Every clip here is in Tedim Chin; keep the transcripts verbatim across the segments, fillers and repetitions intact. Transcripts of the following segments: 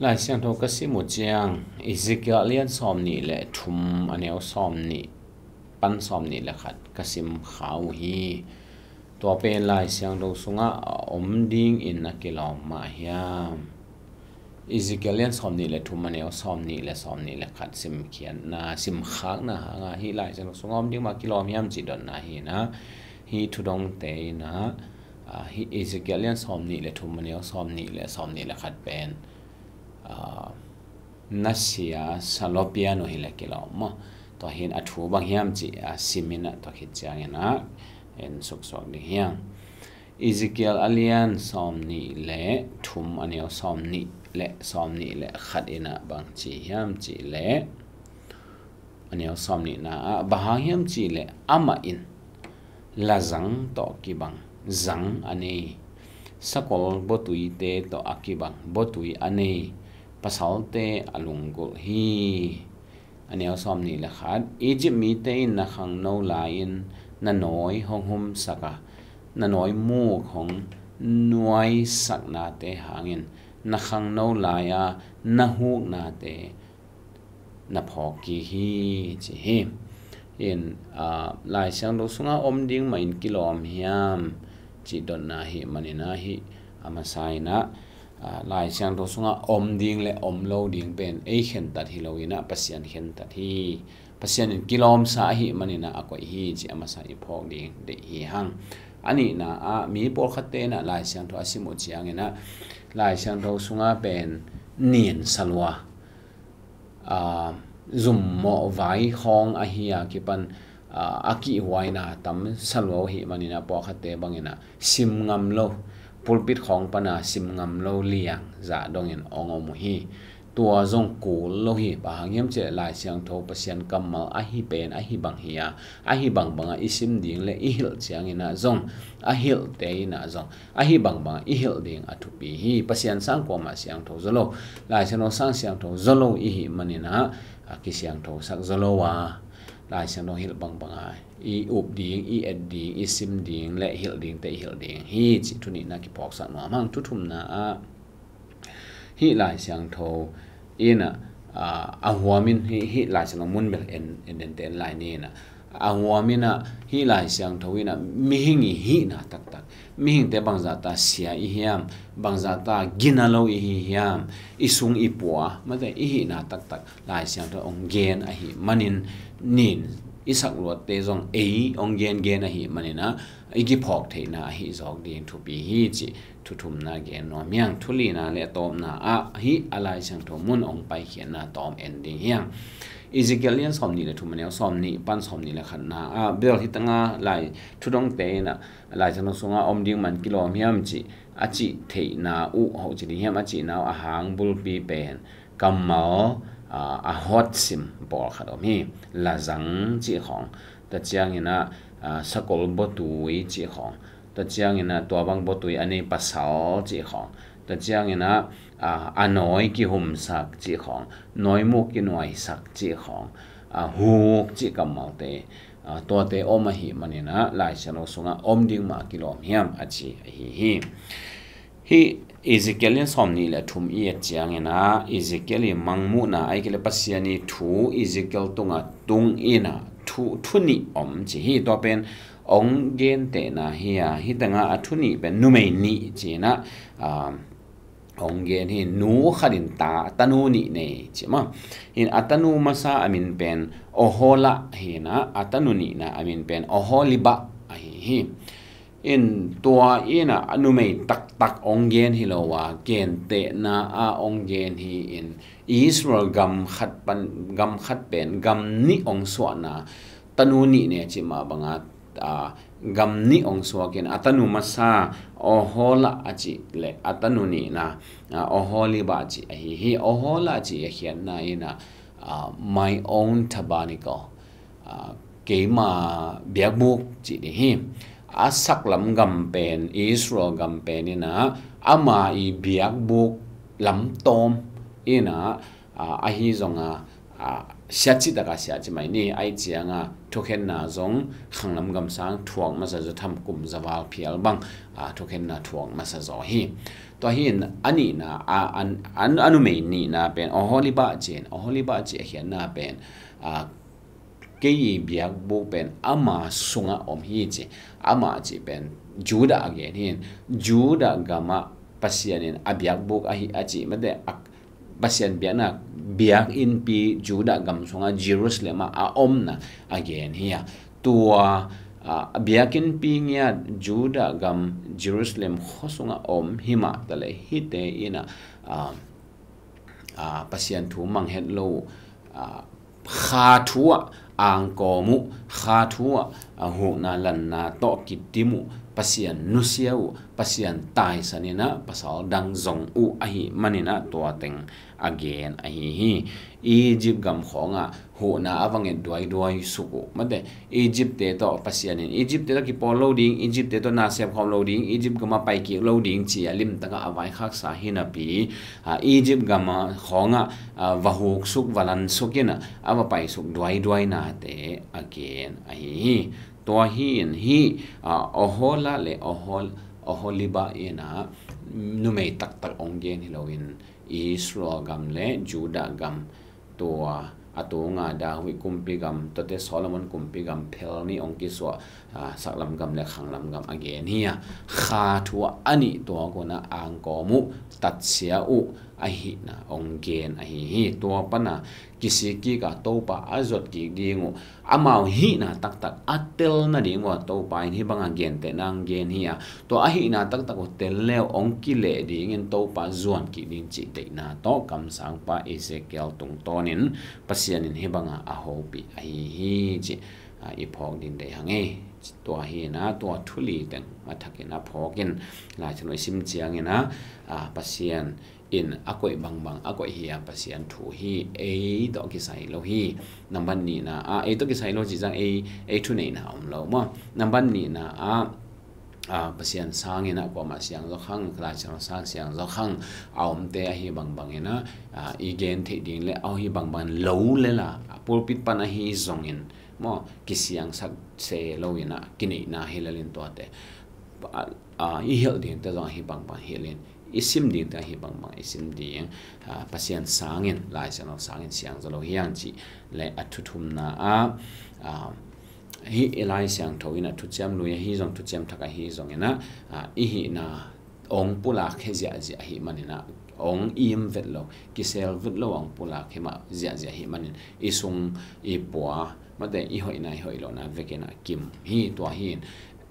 Lai Siangtho ka sim uh ciang, Ezekiel a lian sawm nih le thum, a neu sawm nih pan sawm nih le khat ka sim kha uh hi. Tua pen Lai Siangtho sungah a om dingin a kilawm mah hiam? Ezekiel a lian sawm nih le thum, a neu sawm nih le sawm nih le khat simkhiatna, simkhakna hangah hih Lai Siangtho sungah om ding mah kilawm hiam cih dotna hi inah, hih thudongte inah, ah, hih Ezekiel a lian sawm nih le thum, a neu sawm nih le sawm nih le khat pen, ah, nasia salopian uh hileh kilawm maw? Tua hi in a thu bang hiam cih, ah, sim inah tua khit ciang inah en suksuak ding hi hang. Ezekiel a lian sawm nih le thum, a neu sawm nih le sawm nih le khat inah bang ci hiam cih leh, a neu sawm nihna ah bang hang hiam cih leh, amah in lazang tawh kibang zang a nei, sakol bawtuite tawh a kibang bawtui a nei pasalte a lunggulh hi. A neu sawm nih le khat, Egypt mite in na khangno lai-in na nawi hong humsak a, na nawi muk hong nuaisaknate hangin na khangno lai-a na huknate na phawk kik hi, ci hi. In, ah, Lai Siangtho sungah om ding mah in kilawm hiam cih dotna hi manin ah hih a masa inah, ah, Lai Siangtho sungah om ding le om lo ding pen ei khentat hi lo inah Pasian khentat hi. Pasian in kilawmsa ahi manin ah a koih hi cih a masa i phawk ding deih hi hang. A nihna ah mi pawlkhatte inah Lai Siangtho a sim uh ciang inah Lai Siangtho sungah pen nin salua, ah, zummawh vai khawng ahi a kipan, ah, a kihhuaina tam salua uh hi manin ah pawlkhatte bang inah sim ngam lo, pulpit khawng pana sim ngam lo liang zah dongin hong om uh hi. Tua zong kul lo hi, bang hang hiam cih leh Lai Siangtho Pasian kammal ahi pen ahi bang hi a, ahi bangbang ah i sim ding le i hilh ciang inah zong a hilhte inah zong ahi bangbang ah i hilh ding a thupi hi. Pasian sang kuamah siangtho zaw lo, Lai Siangtho sang siangtho zaw lo i hih manin ah a kisiangthosak zaw lo a, Lai Siangtho hilh bangbang ah i up ding, i et ding, i sim ding le hilh dingte i hilh ding hi cih thu nihna kiphawksak nuam hang. Thu thumna ah hih Lai Siangtho inah, ah, a huam in hih, hih Lai Siangtho mun bel en, en dente en lai ni inah, a huam inah hih Lai Siangtho inah mihing i hihna taktak, mihingte bangzahta sia i hiam, bangzahta gina lo i hi hiam, i sung i pua mate i hihna taktak Lai Siangtho hong gen ahi manin nin i sakluatte zong ei hong gengen ahi manin ah i kiphawk theihna ahi zawk ding thupi hi cih thu thumna gen nuam hi hang. Thu lina le a tawpna ah hih a Lai Siangtho mun hong paikhiatna tawm en ding hi hang. Ezekiel lian sawm nih le thum, a neu sawm nih pan sawm nih le khatna ah bel hi tangah Lai thudongte inah Lai Siangtho sungah om ding mah in kilawm hiam cih a cih theihna uh hoh ci ding hiam, a cihna uh a hang bulpi pen kammal, ah, a hot sim pawlkhat om hi. Lazang cih khawng, tua ciang inah, ah, sakol bawtui cih khawng, tua ciang inah tua bang bawtui a nei pasal cih khawng, tua ciang inah, ah, a nawi kihumsak cih khawng, nawi muk kinuaisak cih khawng, ah, huk cih kammalte, ah, tuate om ahi manin ah Lai Siangtho sungah om ding mah a kilawm hiam a ci ahi hi. Hih Ezekiel lian sawm nih le thum i et ciang inah Ezekiel i mangmuhna ahih kei leh Pasian i thu Ezekiel tungah tung inah thu, thu nih om ci hi. Tua pen hong gentehna hi a, hi tangah a thu nih pen numei nih ci inah, ah, hong gen hi. Nu khat in ta, tanu nih nei ci maw? In a tanu masa a min pen Ohola hi inah, a tanu nihna a min pen Oholiba ahi hi. In tua inah a numei taktak hong gen hi lo a, gentehna ah hong gen hi. In Israel gam khat pan, gam khat pen gam nih hong suahna, tanu nih ne cih mah bangah, ah, gam nih hong suak in a tanu masa Ohola a cih le a tanu nihna, ah, Oholiba a cih ahi hi. Ohola a cih a khiatna inah, ah, my own tabernacle, ah, keima biakbuk cih ding hi. A saklam gam pen, Israel gam pen inah ama i biakbuk lamtawm inah, ah, ahi zongah, ah, siatci taka siatci mai ni, aih cianga thukhenna zong khanglam gamsang thuak masa zaw, tham kum zaval phial bang, a, thukhenna thuak masa zaw hi. Tua hi in a nihna, a, an, an, a numei nihna pen Oholiba ci in, Oholiba ci a khiatna pen, a, kei biakbuk pen ama sungah om hi ci, ama ci pen Judah a gen hi in, Judah gamah Pasian in a biakbuk ahi a ci mate, a Pasian biakna biakinnpi Judah gam sungah Jerusalem ah a omna a gen hi a. Tua, a, biakinnpi ngiat Judah gam Jerusalem khua sungah om himah taleh hite in a, a, a, Pasian thu mang het lo uh, a, kha thu ah angkawm uh, kha thu ah, a, hukna lanna tawh kidim uh, Pasian nusia uh, Pasian taisan in a pasal dang zong uh ahih manin a tua teng a gen ahi hi. Egypt gam khawngah hukna a va nget duaiduai suk uh mate, Egypt te tawh Pasian in Egypt te tawh kipawl lo ding, Egypt te tawh na sep khawm lo ding, Egypt gamah pai kik lo ding ci a limtakah a vaikhaksa hi napi, a, Egypt gam khawngah, a, va huksuk, va lansuk in a, a va paisuk duaiduai nate a gen ahi hi. Tua hi in hi, a, Ohola le Ohol-, Oholiba in a numei taktak ong gen hi loin Israel gam le Judah gam, tua a tunga David kumpi gam, tuate Solomon kumpi gam phel nih ong kisuah, a, saklam gam le khanglam gam a gen hi a. Kha thu ah a nih tuak un a angkawm uh, tatsia uh ahihna ong gen ahi hi. Tua pan a kisik kik a Topa a zuat kik ding uh, amau hihna taktak a tel nading uh a Topa in hih banga gentehna ong gen hi a. Tua a hihna taktak uh tel le uh ong kileh dingin Topa zuan kik ding cih deihna tawh kamsangpa Ezekiel tungtawnin Pasian in hih banga a hopih ahi hi cih, a, i phawk ding deih hang ei. Tua hi in a, tua thu li teng a thakin a phawkin Lai Siangtho i sim ciangin a, a, Pasian in a koih bangbang a koih hi a, Pasian thu hi, ei tawh kisai lo hi. Nambat nihna ah, ei tawh kisai lo cih ciang ei, ei thuneihna om lo maw. Nambat nihna ah, a, Pasian sangin a kuamah siang zaw khang, Lai Siangtho sang siang zaw khang a omte ahi bangbangin a, a, i gen theih ding le ahi bangbang lo le la, a, pulpit pan ahi zongin maw, kisiangsak se lo in a, kineihna hi lel in tuate, a, a, i hilh dingte zong ahi bangbang hilh in, i sim dingte ahi bangbang i sim ding, a, Pasian sangin, Lai Siangtho sangin siang zaw lo hi hang cih le a thuthumna ah, a, hih i Lai Siangtho in a thuciam lui ahi zong, thuciam thak ahi zongin a, a, i hihna ong pulak khia ziahziah ahih manin a, ong im vet lo, kisel vet lo ong pulak khia mah ziahziah ahih manin i sung i pua mate, i hoihna i hoih lohna vekin a kim hi. Tua hi in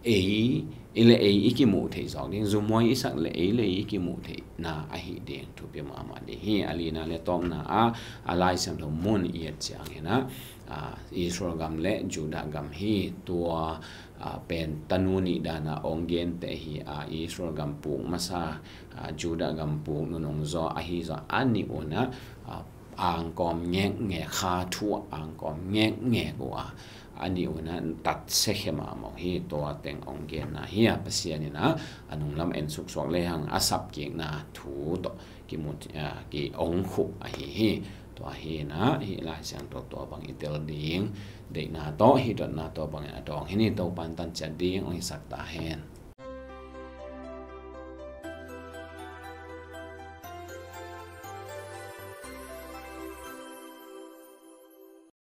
ei, ei le ei i kimuh theih zawk ding, zumhuai i sak le ei le ei i kimuh theihna ahih ding thupi mahmah ding hi. A lina le tawpna ah, a, Lai Siangtho mun i et ciangin a, a, Israel gam le Judah gam hi. Tua, a, pen tanu nih dana ong gente hi a, Israel gam puk masa, a, Judah gam puk nunung zaw ahi zaw a nih un a, a, angkawm ngekngek, kha thu ah angkawm ngekngek uh a, a nih un a tatsia khia mahmah hi. Tua teng ong genna hi a, Pasian in a, a nunglam en suksuak lehang a sap kikna thu tawh kimu, a, ki ong khuh ahi hi. Tua hi in a, hih Lai Siangtho tua bang i tel ding deihna tawh, hih dotna tua bangin a dawng hi ni. Topa in tan ciat ding ong hisak ta hen.